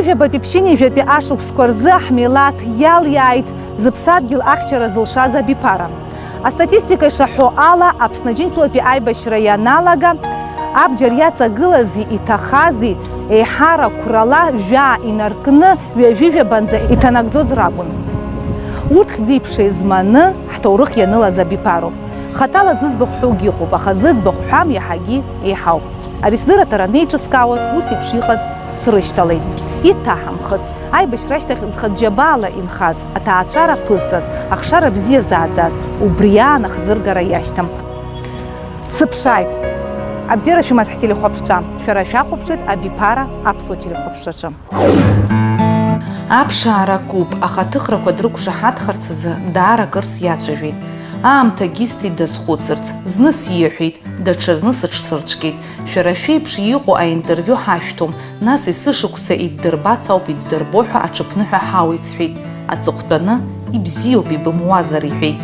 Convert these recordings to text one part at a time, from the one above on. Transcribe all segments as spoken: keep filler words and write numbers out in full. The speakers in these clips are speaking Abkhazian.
Жәабатәи ԥшьынҩажәатәи ашықәсқәа рзы ҳмилаҭ иалиааит зыԥсадгьыл ахьчара зылшаз абиԥара. Астатистика ишаҳәо ала, Аԥсны Аџьынџьтәылатәи аибашьра ианалага, абџьар иаҵагылази иҭахази еиҳарак қәрала жәаа инаркны ҩажәи жәабанӡа иҭанагӡоз ракәын. Урҭ хьӡи-ԥшеи зманы ҳҭоурых ианылаз абиԥароуп. Хаҭала зыӡбахә ҳәоугьы ыҟоуп, аха зыӡбахә ҳәам иаҳагьы еиҳауп. Ари сдырраҭара анеиҿыскаауаз, ус еиԥш иҟаз срышьҭалеит. Иҭаҳамхыц, аибашьра ашьҭахь зхатә џьабаала инхаз, аҭаацәара ԥызҵаз, ахшара бзиа зааӡаз, убри аан ахӡыргара иашьҭам. Дсыԥшааит. Абзиара шәымаз ҳтелехәаԥшцәа, шәара шәахәаԥшит абиԥара аԥсуа телехәаԥшраҿы. Аԥшаара акуп, аха аҭыхрақәа дрықәшаҳаҭхарц азы даара акыр сиацәажәеит. Аамҭагьы исҭеит дазхәыцырц, зны сиҳәеит, даҽазны сыҽсырцәгьеит. Шәара шәеиԥш иҟоу аинтервиу ҳашәҭом, нас есышықәса иддырбац ауп иддырбо ҳәа аҽыԥныҳәа ҳауеит сҳәеит. Аҵыхәтәаны, ибзиоуп, ибымуазар, иҳәеит.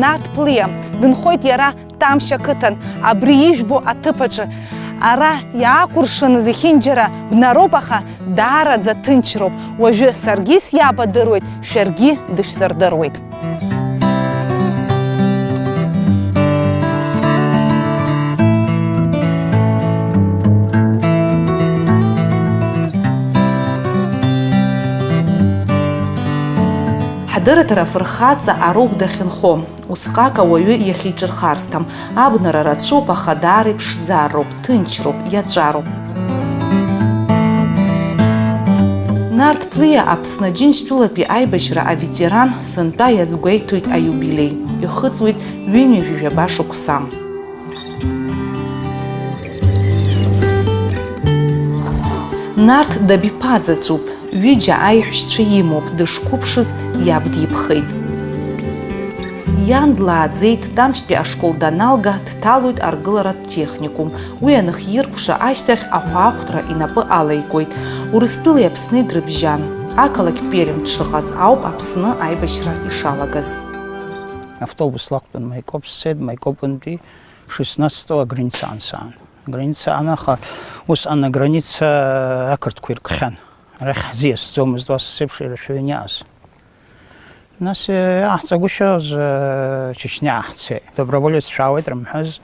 Нарҭ Плиа дынхоит иара Тамшь ақыҭан, абри ижәбо аҭыԥ аҿы. Ара иаакәыршаны зехьынџьара бнароуп, аха даараӡа ҭынчроуп. Уажәы саргьы сиабадыруеит, шәаргьы дышәзардыруеит. Ҳдырраҭара афырхаҵа ароуп дахьынхо. Усҟак ауаҩы иахьиҿырхарсҭам, абнара рацәоуп, аха даара иԥшӡароуп, ҭынчроуп, иаҵәароуп. Нарҭ Плиа Аԥсны Аџьынџьтәылатәи аибашьра аветеран сынтәа иазгәеиҭоит аиубилеи, ихыҵуеит ҩынҩажәи жәаба шықәса. Нарҭ дабиԥазаҵәуп. Ҩыџьа аиҳәшьцәа имоуп, дышқәыԥшыз иаб дипхеит. Иан длааӡеит, Тамшьтәи ашкол даналга, дҭалоит аргыларатә техникум. Уи аныхиркәша ашьҭахь ахәаахәҭра инапы алаикуеит. Урыстәылеи Аԥсни дрыбжьан. Ақалақь Пермь дшыҟаз ауп Аԥсны аибашьра ишалагаз. Автобус лақәтәан Маикоп сцеит, Маикопынтәи шестнадцатого аграницаан саан. Аграницаан, аха усҟан аграница ақырҭқәа иркхьан. Арахь ҳзиасӡомызт, уа сеиԥш ирацәаҩын иааз. Нас, э, иааҳҵагәышьоз, э, Чечниа ҳцеит. Доброволеццәа аауеит рымҳәоз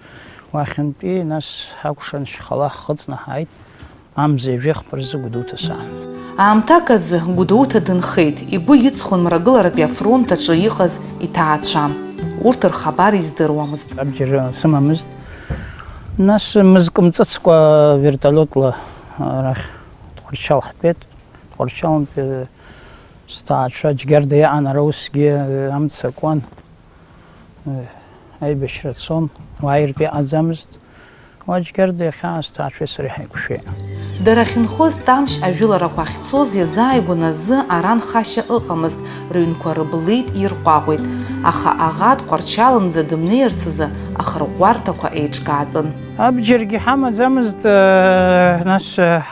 уахьынтәи, нас ҳакәшан шьхала ҳхыҵны ҳааит. Амза ҩажәи хԥа рзы Гәдоуҭа саан. Аамҭак азы Гәдоуҭа дынхеит, игәы иҵхон Мрагыларатәи афронт аҿы иҟаз иҭаацәа. Урҭ рхабар издыруамызт. Абџьар сымамызт. Нас мызкы мҵыцкәа вертолиотла арахь Тҟәарчал ҳтәеит. Тҟәарчалнтәи сҭаацәа Џьгьарда иаан, ара усгьы амца акуан. Аибашьра цон, уааиртә иҟаӡамызт. Уа Џьгьарда иахьа сҭаацәеи сареи ҳаиқәшәеит. Дара ахьынхоз Тамшь ажәыларақәа ахьцоз иазааигәан азы ара нхашьа ыҟамызт, рыҩнқәа рыблит, ирҟәаҟәеит, аха аӷа Тҟәарчалынӡа дымнеирц азы ахырӷәӷәарҭақәа еиҿкаатәын. Абџьаргьы ҳамаӡамызт, э, нас, э,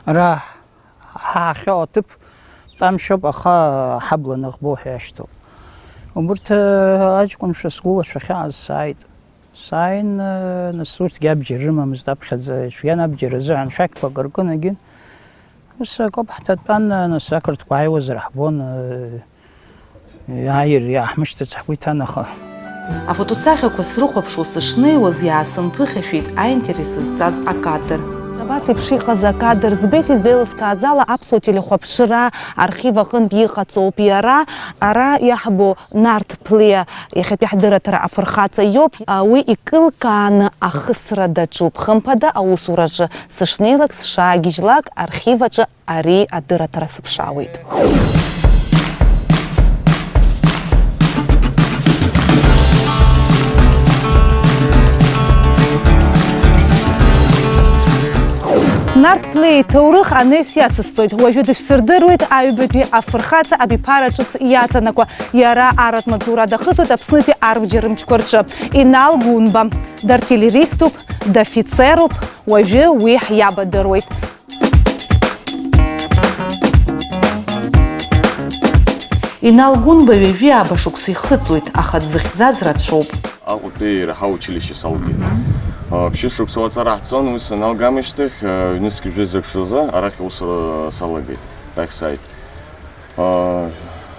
ара ҳаахьоу аҭыԥ Тамшьоуп, аха ҳабла ныӷбоу ҳәа иашьҭоуп. Убырҭ, э, аҷкәынцәа сгәылацәа хьааз сааит. Сааин, э, нас урҭгьы абџьар рымамызт аԥхьаӡа, ицәгьан абџьар азыҳәан шәақьқәак ркын, егьын. Ус акоуп ҳҭатәан, э, нас ақырҭқәа ааиуазар ҳбон, э, иааир, иааҳмышьҭырц ҳгәы иҭан, аха. Афотосахьақәа срыхәаԥшуа сышнеиуаз иаасымԥыхьашәеит аинтерес зҵаз акадр. Абас еиԥш иҟаз акадр збеит, излеилыскааз ала, аԥсуа телехәаԥшра архив аҟынтә иҟаҵоуп иара. Ара иаҳбо Нарҭ Плиа иахьатәи ҳдырраҭара афырхаҵа иоуп. Уи икылкааны ахысра даҿуп. Хымԥада, аусураҿы сышнеилак, сшаагьежьлак, архив аҿы ари адырраҭара сыԥшаауеит. Нарҭ Плиа иҭоурых анаҩс иацысҵоит. Уажәы дышәсырдыруеит аҩбатәи афырхаҵа абиԥара ҿыц иаҵанакуа. Иара арратә маҵзура дахыҵуеит Аԥснытәи арбџьармчқәа рҿы. Инал Гәынба. Дартиллериступ, дофицеруп, уажәы уи ҳиабадыруеит. Инал Гәынба ҩажәи ааба шықәса ихыҵуеит, аха дзыхьӡаз рацәоуп. Аҟәатәи ираҳа училище салгеит. Ԥшьышықәса уаҵәара ҳцон, ус аналгамышьҭахь, ҩнызқь жәеиза шықәсазы арахь аусура салагеит, арахь сааит.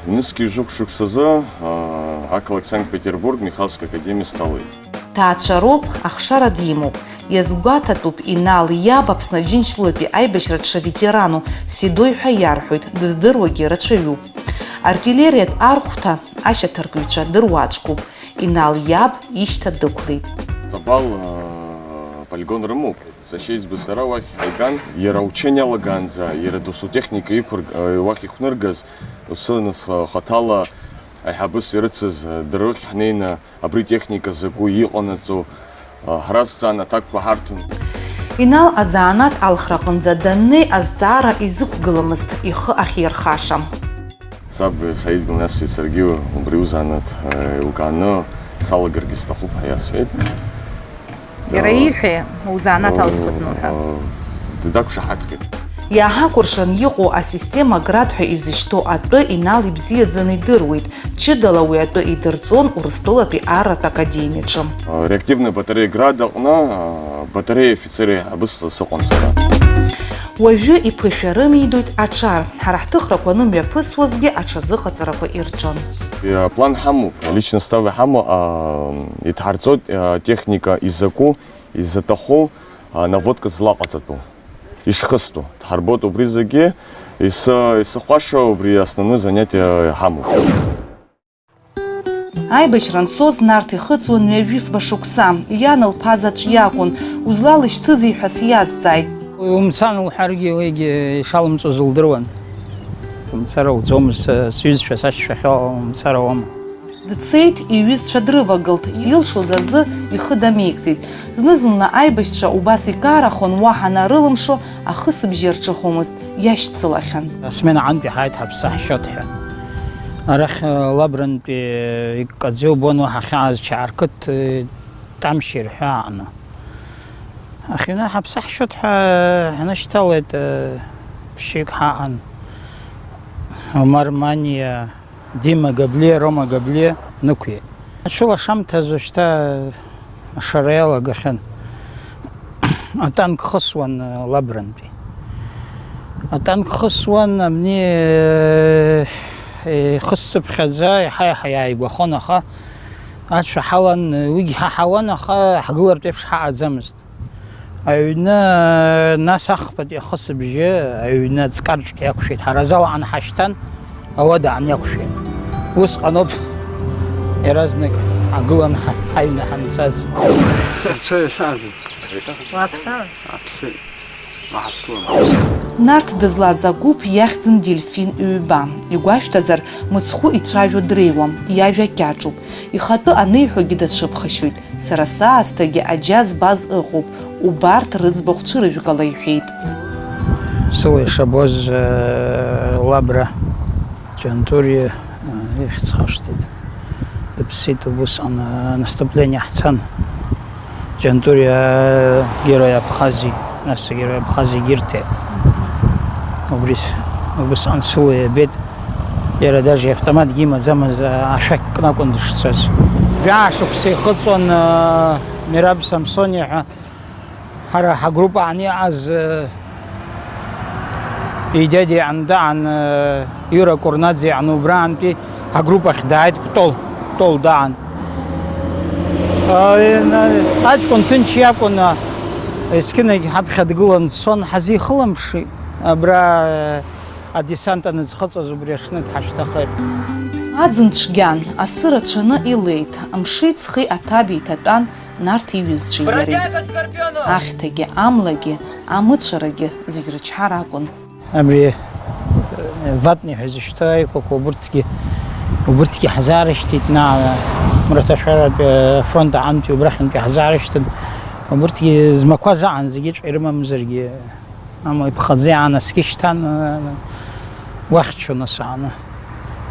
Ҩнызқь жәохә шықәсазы ақалақь Санкт-Петербург Михайловская академиа сҭалеит. Ҭаацәароуп, ахшара димоуп. Иазгәаҭатәуп Инал иаб Аԥсны Аџьынџьтәылатәи аибашьра дшаветерану Седой ҳәа иарҳәоит, дыздыруагьы рацәаҩуп. Артиллериатә архәҭа ашьаҭаркыҩцәа дыруаӡәкуп. Инал иаб ишьҭа дықәлеит. Ҵабал, аа, полигон рымоуп. Сашьа избы сара уахь ҳаиган, иара аучение алагаанӡа, иара досу техника иқәырг-, аа, уахь иқәныргаз, усы нас, аа, хаҭала аиҳабыс ирыцыз, аа, дырҩегьых ҳнеины, абри техника закәу иҟанаҵо, аа, ҳразҵаан, аҭакқәа ҳарҭон. Инал азанааҭ алхра аҟынӡа даннеи азҵаара изықәгыламызт ихы ахьирхаша. Саб саидгылан, иасҳәеит, саргьы убри узанааҭ, э, еилкааны салагаргьы сҭахуп ҳәа иасҳәеит. Иара Э, ииҳәеи, узанааҭ э, алсхыҭну ҳәа? Э, дақәшаҳаҭхеит. Иааҳакәыршан иҟоу асистема град ҳәа изышьҭоу атәы Инал ибзиаӡаны идыруеит, ҷыдала уи атәы идырҵон Урыстәылатәи арратә академиаҿы. Э, реактивная батарея град аҟны, э, батарея афицер еиҳабыс сыҟан сара. Уажәы иԥышәа рымидоит аҿар. Ҳара ҳҭыхрақәа анымҩаԥысуазгьы аҽазыҟаҵарақәа ирҿын. Аплан ҳамоуп, личный состав иҳамоу, а, идҳарҵоит, а, техника изакәу, изаҭаху, а, наводка злаҟаҵатәу, ишхысту. Дҳарбоит убри зегьы, ес-, есыхәаша убри основной занятие ҳамоуп. Аибашьра анцоз Нарҭ ихыҵуан ҩажәифба шықәса, иан лԥа заҵә иакәын, узлалышьҭызеи ҳәа сиазҵааит. Умцан лҳәаргьы уигьы ишалымҵуаз лдыруан. Умцар ауӡомызт, са сҩызцәа сашьцәа ахьоу умцар ауама. Дцеит, иҩызцәа дрывагылт, илшоз азы ихы дамеигӡеит. Зны-зынла аибашьцәа убас икарахон, уаҳа анарылымшо, ахысыбжьы рҿыхомызт, иашьцылахьан. Асмена аҟынтәи ҳааит ҳаԥсы ҳшьот ҳәа. Арахь, э, Лабрантәи, э, иккаӡа иубон уаҳа ахьааз Чаарқыҭ, э, Тамшьи рҳәаа аҟны. Ахьыҩны ҳаԥсы ҳшьот ҳәа, э, ҳнышьҭалеит, э, ԥшьҩык ҳаҟан. Омар Маниа, Дима Габлиа, Рома Габлиа нықәиеит. Ацәылашамҭазы шьҭа ашара иалагахьан. Атанк хысуан, э, Лабрантәи. Атанк хысуан, абни, э, ихысцыԥхьаӡа иаҳа-иаҳа иааигәахон, аха ацәа ҳалан, уигь ҳаҳауан, аха ҳгылартә еиԥш ҳаҟаӡамызт. Аҩны, нас ахԥатәи ахысыбжьы аҩны аҵкарҿ иақәшәеит. Ҳара азал аҟны ҳашьҭан, ауада аҟны иақәшәеит. Усҟаноуп иаразнак ҳагылан ҳа-, ҳаҩны ҳанцаз. Сацәшәои саазар? Уааԥсала? Аԥсы. Уаҳа слым. Нарҭ дызлаз агәыԥ иахьӡын Дельфин ҩба. Игәашәҭазар, мыцхәы ицәажәо дреиуам, иажәа кьаҿуп. Ихатәы аниҳәогьы дацәыԥхашьоит. Сара саасҭагьы аџьа збаз ыҟоуп, убарҭ рыӡбахә цәырыжәгала иҳәеит. Сыла ишабоз, э, Лабра Џьантуриа, э, ихьӡ хашҭит. Дыԥсит убысҟан, э, наступление ҳцан. Џьантуриа, э, Герой Абхазии, нас Герой Абхазии Гирте. Убри с-, убысҟан сыла иабеит. Иара даже автоматгьы имаӡамыз, ашәақь кны акәын дышцаз. Жәаа шықәса ихыҵуан, э, Мераб Самсониа ҳәа, ҳара ҳагруппа аҟны иҟаз, э, идиадиа иҟны даан, э, Иура Курнаӡе иҟны убраантәи ҳагруппа ахь дааит Кәтол, Кәтол даан. Э, ин-, аҷкәын ҭынч иакәын, э, есқьынагь ҳаԥхьа дгылан дцон, ҳазихылымԥшит, абра, э, Адесант аныӡхыҵуаз убри аҽны дҳашьҭахеит. Аӡын цәгьан, асы рацәаны илеит, мши ҵхи аҭаб еиҭатәан Нарҭ иҩызцәеи иареи. Ахьҭагьы, амлагьы, амыцәарагьы зегь рычҳара акәын. Абри, э, Ватни ҳәа изышьҭоу аиқәақәа убырҭгьы, убырҭгьы ҳзаарышьҭит, наҟ, Мраҭашәаратәи афронт аҟынтәи убрахьынтәи ҳзаарышьҭын. Убырҭгьы змақәаз аан зегьыҵәҟьа ирымамзаргьы, Амала иԥхаӡа иаанаскьышьҭан, уахьчон ас ааны.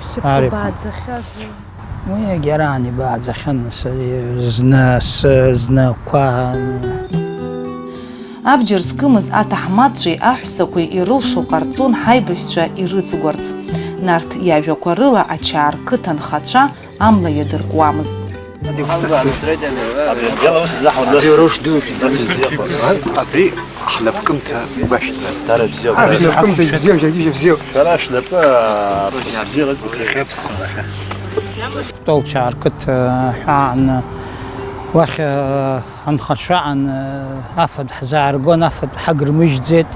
Шьапқәа Ари. Бааӡахьазу? Уи егьараан ибааӡахьан, нас, зны асы, зны ақәа. Абџьар зкымыз аҭаҳмадцәеи аҳәсақәеи ирылшо ҟарҵон ҳаибашьцәа ирыҵгәарц. Нарҭ иажәақәа рыла Ачаар қыҭа анхацәа амла иадыркуамызт. Абри ароуш дуеиԥш. Абри ҳнапкымҭа гәашәҭра. Дара бзиоуп. Абри ҳнапкымҭа бзиоуп, џьаргьы бзиоуп. Шәара шәнапы, а, бзиала ҵысхьеиԥш. Тәылцәаа рқыҭа ҳәа аан, уахь, а, Анхацәа аан, афатә ҳзааргон, афатә ҳагрымыжьӡеит,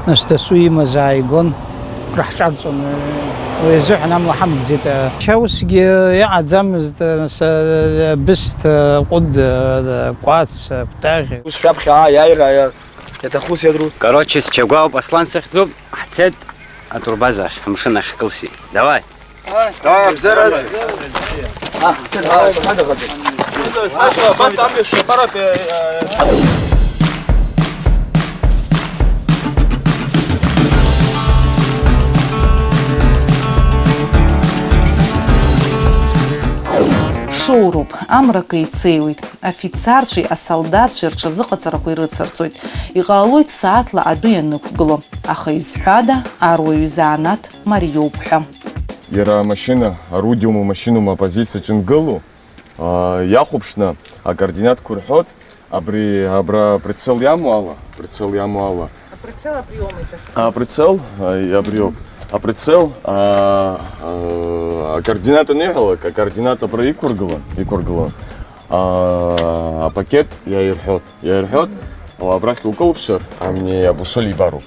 нас дасу имаз ааигон, краҳҿарҵон, уи азыҳәан амла ҳамгӡеит. Ушьа усгьы иҟаӡамызт, нас, абысҭа, ҟәыд, кәац, кәтаӷь. Ус шәаԥхьа ааи, аира иа-, иаҭаху сеидру. Короче, Счагәа ауп Аслан сыхьӡуп, ҳцеит атурбаза ахь, амшын ахь ҳкылсит. Давай! Давай, абзиараз. Шоуроуп, амра акы еицеиуеит. Афицарцәеи асолдаҭцәеи рҽазыҟаҵарақәа ирыцырҵоит. Иҟалоит сааҭла адәы ианықәгыло. Аха изҳәада, аруаҩы изанааҭ мариоуп ҳәа. Иара амашьына, орудиуму машьынуму апозициаҿы ингылоу, аа, иахәаԥшны акоординатқәа рҳәоит, абри, абра прицел иамоу ала, прицел иамоу ала. Априцел абри аума изахьӡу? Априцел, а, абриоуп. Априцел, а, а, акоордината аниҳәалак, акоордината абра иқәыргылан, иқәыргылан. А, апакет иаирҳәоит. Иарҳәоит, абрахь укылԥшыр, амни абусоль ибароуп.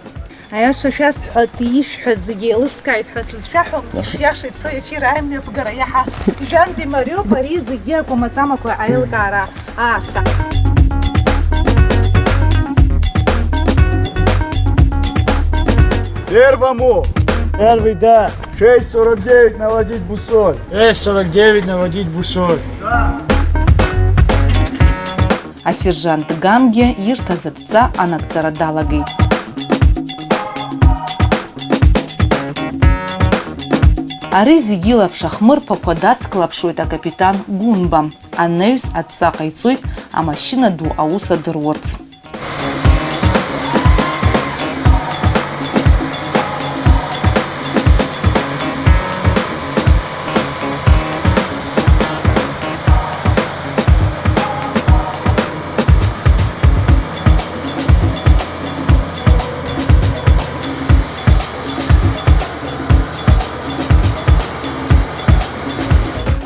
Аиаша шәасҳәап, ишәҳәаз зегьы еилыскааит ҳәа сызшәаҳәом, ишиашеит сои ефир аимҩаԥгара иаҳа жәантә имариоуп ари зегьы акәамаҵамақәа аилкаара аасҭа. Первому! Первый, да! Шесть сорок девять наводить бусоль! Шесть сорок девять наводить бусоль! Асержант Гамгьы ирҭаз адҵа анагӡара далагеит. Ари зегьы илаԥш ахмырԥақәа дацклаԥшуеит акапитан Гәынба. Анаҩс адҵа ҟаиҵоит амашьына ду аус адыруарц.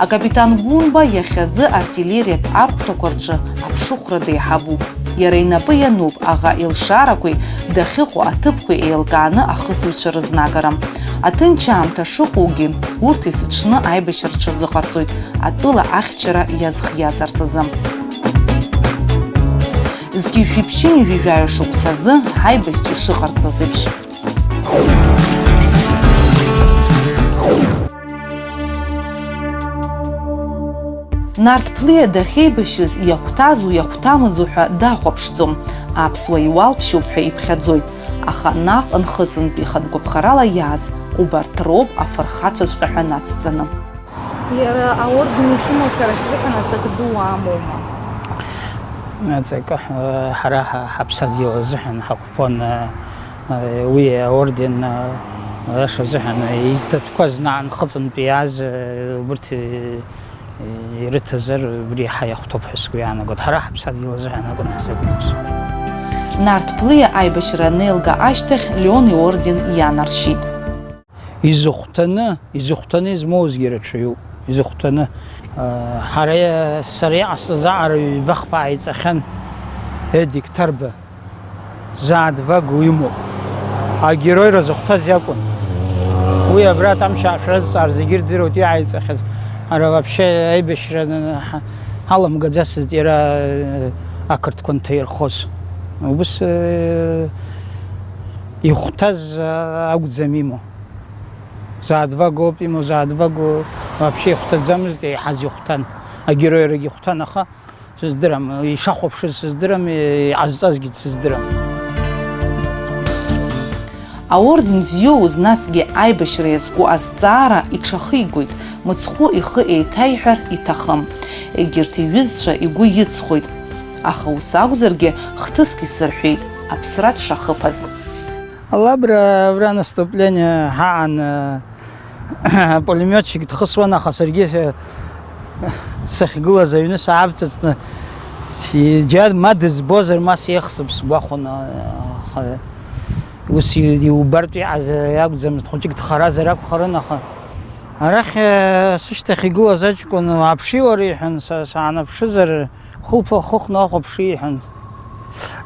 Акапитан Гәынба иахьазы артиллериатә архәҭақәа рҿы аԥшыхәра деиҳабуп. Иара инапы иануп аӷа илшарақәеи дахьыҟоу аҭыԥқәеи еилкааны ахысыҩцәа рызнагара. Аҭынч аамҭа шыҟоугьы, урҭ есыҽны аибашьра рҽазыҟарҵоит, атәыла ахьчара иазхиазарц азы. Зқьи жәшәи ԥшьынҩажәи жәаҩа шықәсазы ҳаибашьцәа ишыҟарҵаз еиԥш. Нарҭ Ԥлиа дахьеибашьыз иахәҭазу иахәҭамызу ҳәа дахәаԥшӡом, аԥсуа иуалԥшьоуп ҳәа иԥхьаӡоит, аха наҟ нхыҵынтәи хатә гәаԥхарала иааз убарҭ роуп афырхацәаҵәҟьа ҳәа нацҵаны. Иара аорден ишәымоу шәара шәзыҳәан аҵакы дуу амоума? Аҵакы, ҳара ҳа-, ҳаԥсадгьыл азыҳәан ҳақәԥон, уи аорден, аиаша азыҳәан, изҭатәқәаз наҟ нхыҵынтәи иааз, убырҭ ирыҭазар, убри иаҳа иахәҭоуп ҳәа сгәы иаанагоит. Ҳара ҳаԥсадгьыл азыҳәан акәын ҳзықәԥоз. Нарҭ Ԥлиа аибашьра анеилга ашьҭахь Леон иорден ианаршьеит. Изыхәҭаны, изыхәҭаны измоузгьы рацәаҩуп, изыхәҭаны. Ҳара, сара иҟасҵаз аҟара ҩба-хԥа ааиҵахьан, Едик Ҭарба, заа дваго имоуп. Агероира зыхәҭаз иакәын. Уи абра Тамшь аашәразҵаар зегьы ирдыруеит иааиҵахьаз. Ара вообще аибашьра ҳа-, ҳаламгаӡацызт иара, ақырҭқәа нҭаирхоз. Убыс, ихәҭаз акәӡам имоу. Заа дваго ауп имоу, заа дваго вообще ихәҭаӡамызт, еиҳаз ихәҭан. Агероирагьы ихәҭан, аха сыздырам, ишахәаԥшыз сыздырам, иҟазҵазгьы сыздырам. Аорден зиоуз, насгьы аибашьра иазку азҵаара иҽахигоит, мыцхәы ихы еиҭаиҳәар иҭахым. Егьырҭ иҩызцәа игәы иҵхоит. Аха ус акәзаргьы, хҭыск исырҳәеит, аԥсра дшахыԥаз. Алабра, абра наступление ҳаан, э, апулемиотчик дхысуан, аха саргьы, э, Сахьгылаз аҩны саавҵыҵны, си-, џьа ма дызбозар, ма сеихсып сгәахәын, аха ус и-, иубартә иҟаз иакәӡамызт, хәыҷык дхаразар акәхарын, аха арахь, э, сышьҭахь игылаз аҷкәын, уааԥши уара, иҳәан, са саанаԥшызар, хылԥа хыхәны ахәаԥши, иҳәан.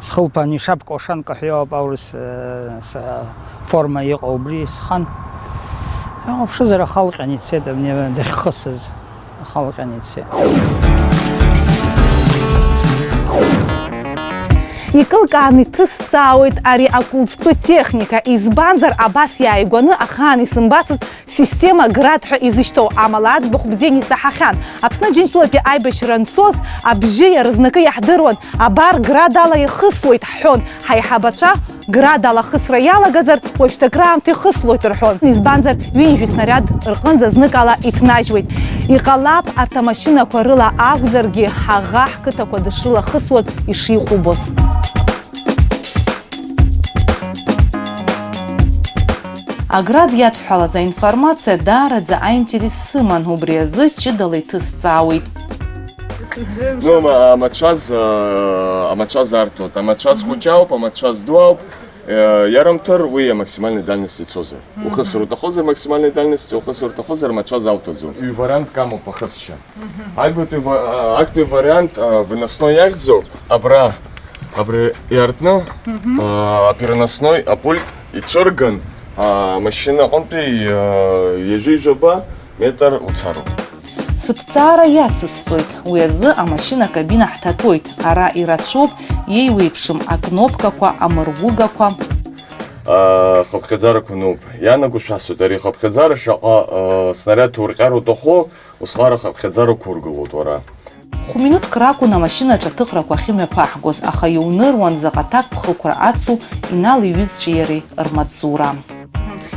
Схылԥан ишапка ушанка ҳәа иоуп аурыс, э, с-, форма иҟоу убри схан. Иахәаԥшызар ахалҟьан ицеит, абни дахьхысыз ахалҟьан ицеит. Икылкааны иҭысҵаауеит ари акәылӡтәы техника, избанзар абас иааигәаны ахаан исымбацызт система Град ҳәа изышьҭоу, амала аӡбахә бзианы исаҳахьан. Аԥсны Аџьынџьтәылатәи аибашьра анцоз, абжьы иаразнакы иаҳдыруан, абар, Град ала ихысуеит, ҳҳәон, ҳаиҳабацәа, Град ала ахысра иалагазар, уажәшьҭа акраамҭа ихыслоит, рҳәон. Избанзар, ҩынҩажәи снариад рҟынӡа зныкала иҭнажьуеит. Иҟалап, арҭ амашьынақәа рыла акәзаргьы, ҳаӷа ҳқыҭақәа дышрылахысуаз ишиҟәыбоз. Аград иадҳәалаз аинформациа даараӡа аинтерес сыман, убри азы ҷыдала иҭысҵаауеит. Ну, ма-, амацәаз, а, амацәаз арҭоит, амацәаз хәыҷы ауп, амацәаз ду ауп, э, иарымҭар, уи амаксимальной дальности ицозар. Ухысыр уҭахозар, максимальной дальности, ухысыр уҭахозар, амацәаз ауҭаӡом. Ҩ-вариантк амоуп ахысшьа. Аҩбатәи ва-, а, актәи вариант, а, выносной иахьӡуп, абра, абри иартны, а, переносной апульт ицәырган, амашьына аҟынтәи, а, ҩажәи жәаба метр уцароуп. Сыҭҵаара иацысҵоит, уи азы амашьына акабина ҳҭатәоит, ара ирацәоуп, иеиуеиԥшым акнопкақәа, амыргәыгақәа. А, хыԥхьаӡарақәа нуп. Ианаго шәасҳәоит, ари хыԥхьаӡара шаҟа, а, снариад ҭурҟьар уҭаху, усҟара хыԥхьаӡара уқәургылоит уара. Хә-минуҭк ракәын амашьына аҿаҭыхрақәа ахьымҩаԥаҳгоз, аха иуныруан заҟа ҭакԥхықәра ацу Инал иҩызцәеи иареи рмаҵзура.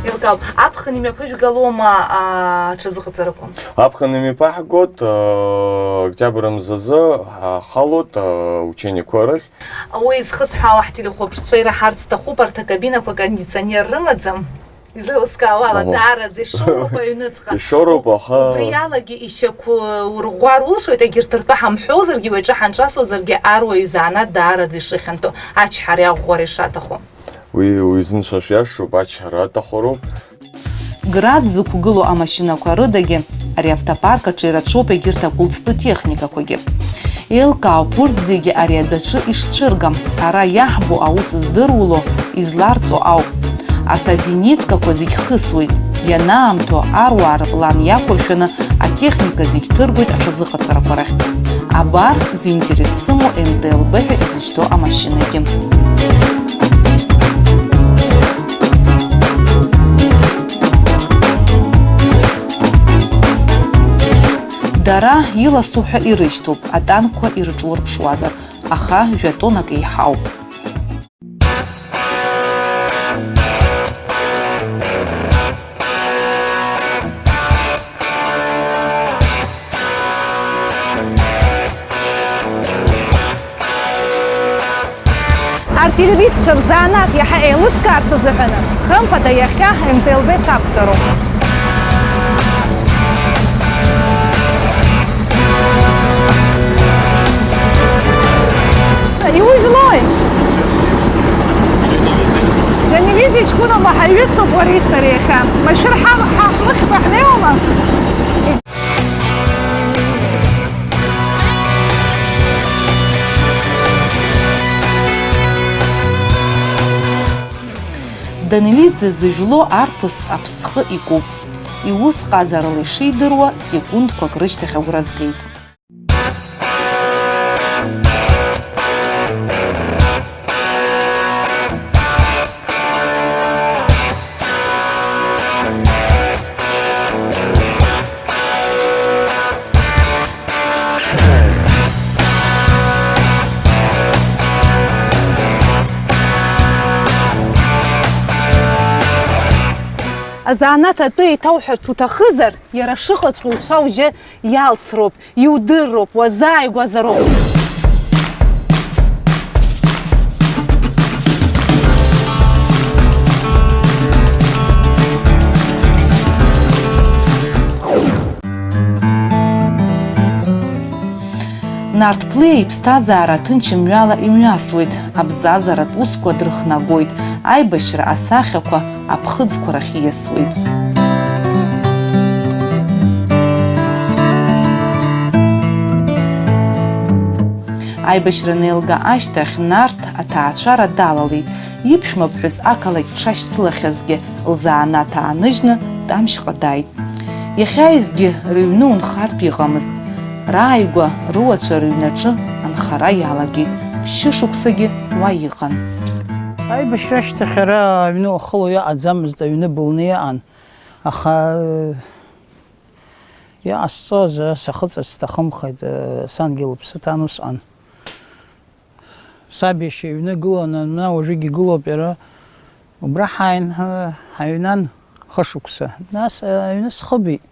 Еилкаауп, аԥхын имҩаԥыжәгалома, а, аҽазыҟаҵарақәа? Аԥхын имҩаԥаҳгоит, а, октиабр мзазы ҳа-, ҳалоит, а, учениқәа рахь. Уи зхысҳәаауа ҳтелехәаԥшцәа ираҳарц сҭахуп, арҭ акабинақәа кондиционер рымаӡам. Излеилыскаауала, Аҳа. Даараӡа ишоуроуп аҩныҵҟа. Ишоуроуп, аха убри алагьы ишьақәурӷәӷәар улшоит, егьырҭ ртәы ҳамҳәозаргьы, уи аҿы ҳанҿасуазаргьы, аруаҩы изанааҭ даараӡа ишыхьанҭоу, ачҳара иаӷәӷәара ишаҭаху. Уи, уи зынцәа шәиашоуп, ачҳара аҭаху роуп. Град зықәгылоу амашьынақәа рыдагьы ари автопарк аҿы ирацәоуп егьырҭ акәылӡтәы техникақәагьы. Еилкаауп урҭ зегьы ари адәаҿы ишцәыргам. Ара иаҳбо аус здыруало, изларҵо ауп. Арҭ азениткақәа зегь хысуеит. Ианаамҭоу аруаа рыплан иақәыршәаны атехника зегь ҭыргоит аҽазыҟаҵарақәа рахь. Абар, зинтерес сымоу М Т Л Б ҳәа изышьҭоу амашьынагьы. Дара иласу ҳәа ирышьҭоуп, атанкқәа ирыҿурԥшуазар, аха жәа-тоннак еиҳауп. Артиллеристцәа рзанааҭ иаҳа еилыскаарц азыҳәаны, хымԥада, иахьа М Т Л Б сақәтәароуп. Иужәлои? Џьаневизиа ҷкәыноума, ҳаиҩызоуп уареи сареи иахьа. Машәыр ҳа-, ҳа-, ҳмыхькәа ҳнеиуама? Данелиӡе зыжәло арԥыс аԥсхы икуп. Иус ҟазарыла ишидыруа, секундқәак рышьҭахь агәра згеит. Азанааҭ атәы еиҭауҳәарц уҭахызар, иара шыҟаҵәҟьа уцәа ужьы иалсроуп, иудырроуп, уазааигәазароуп. Нарҭ Плиа иԥсҭазаара ҭынч мҩала имҩасуеит, абзазаратә усқәа дрыхнагоит, аибашьра асахьақәа аԥхыӡқәа рахь ииасуеит. Аибашьра анеилга ашьҭахь Нарҭ аҭаацәара далалеит, иԥшәмаԥҳәыс ақалақь дшашьцылахьазгьы лзанааҭ ааныжьны Тамшьҟа дааит. Иахьааизгьы рыҩны унхартә иҟамызт. Рааигәа рыуацәа рыҩнаҿы анхара иалагеит, ԥшьышықәсагьы уа иҟан. Аибашьра ашьҭахь ара аҩны уахыло иҟаӡамызт, аҩны былны иҟан. Аха, э, иҟасҵоз, э, сахыҵырц сҭахымхеит, э, сангьы лыԥсы ҭан усҟан. Саб иашьа иҩны гылан, ана уажәыгь игылоуп иара. Убра ҳааин, ҳа-, ҳаҩнан хышықәса. Нас, э, аҩны схыбит.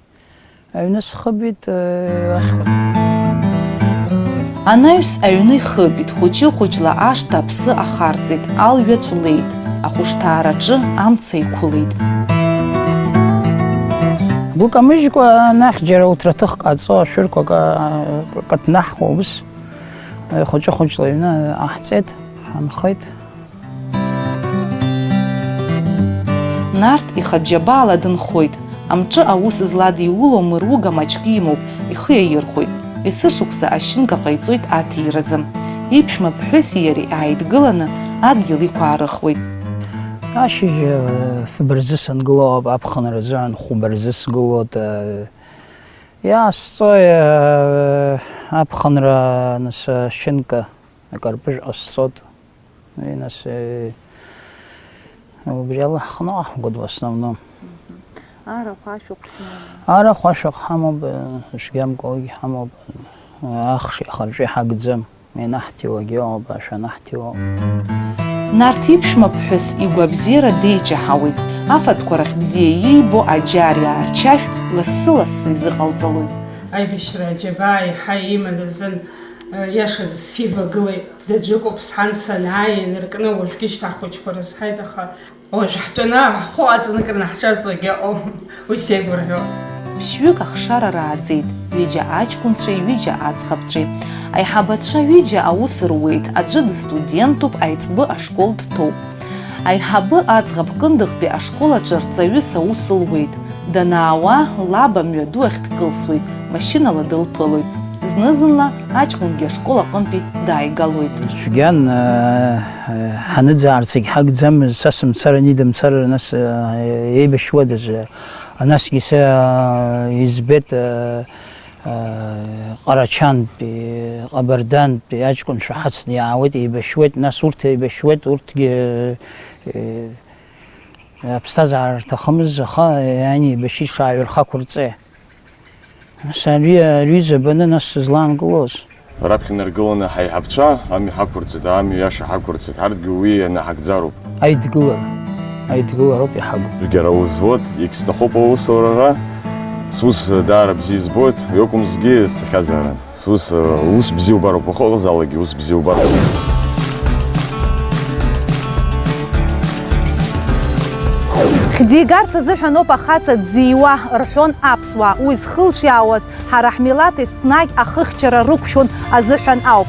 Аҩны схыбит, э, ахь-, Анаҩс аҩны ихыбит, хәыҷы-хәыҷла ашҭа аԥсы ахарҵеит, алҩа цәлеит, ахәышҭаараҿы амца еиқәылеит. Гәы камыжькәа анахь џьара уҭраҭыхк ҟаҵо, ашәырқәа ка-, каҭнаҳхуа ус, э, хәыҷы-хәыҷла аҩны аҳҵеит, ҳанхеит. Нарҭ ихабжьабаала дынхоит. Амҿы аус зладиуло мыруга маҷк имоуп, ихы иаирхәоит. Есышықәса ашьынка ҟаиҵоит аҭиразы. Иԥшәма ԥҳәыси иареи ааидгыланы адгьыл иқәаарыхуеит. Ашьыжь, э, фба рзы сангылоуп, аԥхынра азыҳәан хәба рзы сгылоит, э, иаасҵои, э, аԥхынра, нас, ашьынка. Акарпыжә ҟасҵоит. Уи нас, э, убри ала ҳхы ныҟаҳгоит в основном. Мгм. Арахә ашәахә шәымоума? Арахә ашәахә ҳамоуп, э, цәгьамкәа уигь ҳамоуп. Ахш иахарҵәы иҳагӡам. Ианаҳҭиуагьы ыҟоуп, ашәа анаҳҭиуа. Нарҭ иԥшәма ԥҳәыс игәабзиара деиҷаҳауеит. Афатәқәа рахь бзиа иибо аџьар иаарчашә лассы-лассы изыҟалҵалоит. Аибашьра аџьабаа еиҳа иман азын, э, иашазы сивагылеит. Даӡәыкоуп сҳан санааи, инаркны уажәгьы шьҭа ҳхәыҷқәа рызҳаит, аха уажә ҳтәаны ҳхәы аҵанакраны ҳҿарҵогьы ыҟоуп, уи сеигәырӷьо. Ԥшьҩык ахшара рааӡеит, ҩыџьа аҷкәынцәеи ҩыџьа аӡӷабцәеи. Аиҳабацәа ҩыџьа аус руеит, аӡәы дыстудентуп, аиҵбы ашкол дҭоуп. Аиҳабы аӡӷаб Кындыӷтәи ашкол аҿы рҵаҩыс аус луеит. Данаауа, лаб амҩаду ахь дкылсуеит, машьынала дылԥылоит. Зны-зынла аҷкәынгьы ашкол аҟынтәи дааигалоит. Цәгьан, э, э, ҳаныӡаарц егьҳагӡамызт, са сымцар, ани дымцар, нас, э, еибашьуадаз, э, насгьы са, э, избеит, э, э, Ҟарачантәи, Ҟабардантәи аҷкәынцәа ҳацны иаауеит, еибашьуеит, нас урҭ еибашьуеит, урҭгьы, э, э, Аԥсҭазаара рҭахымыз, аха, ани, еибашьит шааҩырхақәырҵе. Нас ари, ари забаны нас сызлаангылоз? Раԥхьа инаргыланы ҳаиҳабцәа амҩа ҳақәырҵеит, амҩа иаша ҳақәырҵеит, ҳарҭгьы уи ианаҳагӡароуп. Аидгылара, аидгылароуп иҳагу. Егьара узуеит, егьсҭахуп аусурара, сус даара бзиа избоит, уи акәымзгьы сцахьазаарын. Сус, э, ус бзиа убароуп, уахыҟазаалакгьы ус бзиа убароуп. Хьӡигарц азыҳәаноуп ахаҵа дзиуа, рҳәон аԥсуаа. Уи зхылҿиаауаз ҳара ҳмилаҭ еснагь ахыхьчара рықәшәон азыҳәан ауп.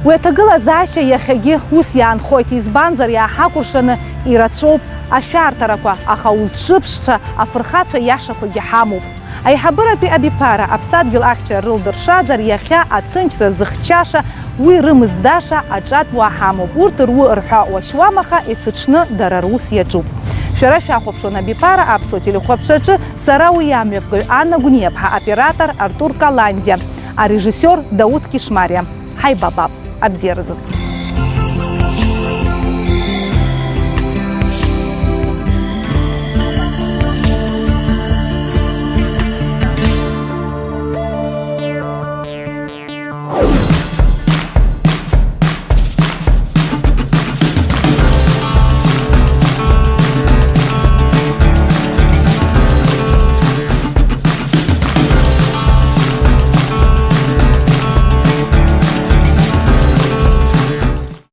Уи аҭагылазаашьа иахьагьы ус иаанхоит, избанзар, иааҳакәыршаны ирацәоуп ашәарҭарақәа, аха узҿыԥшцәа афырхацәа иашақәагьы ҳамоуп. Аиҳабыратәи абиԥара аԥсадгьыл ахьчара рылдыршаӡар, иахьа аҭынчра зыхьчаша, уи рымыздаша аҿатә уаа ҳамоуп. Урҭ руы рҳәа уашьуам, аха есыҽны дара рус иаҿуп. Шәара шәахәаԥшуан абиԥара аԥсуа телехәаԥшраҿы, сара уи амҩаԥгаҩ Анна Гәниаԥҳа, аоператор Артур Каландиа, арежиссиор Дауҭ Кишмариа. Ҳаибабап абзиаразы.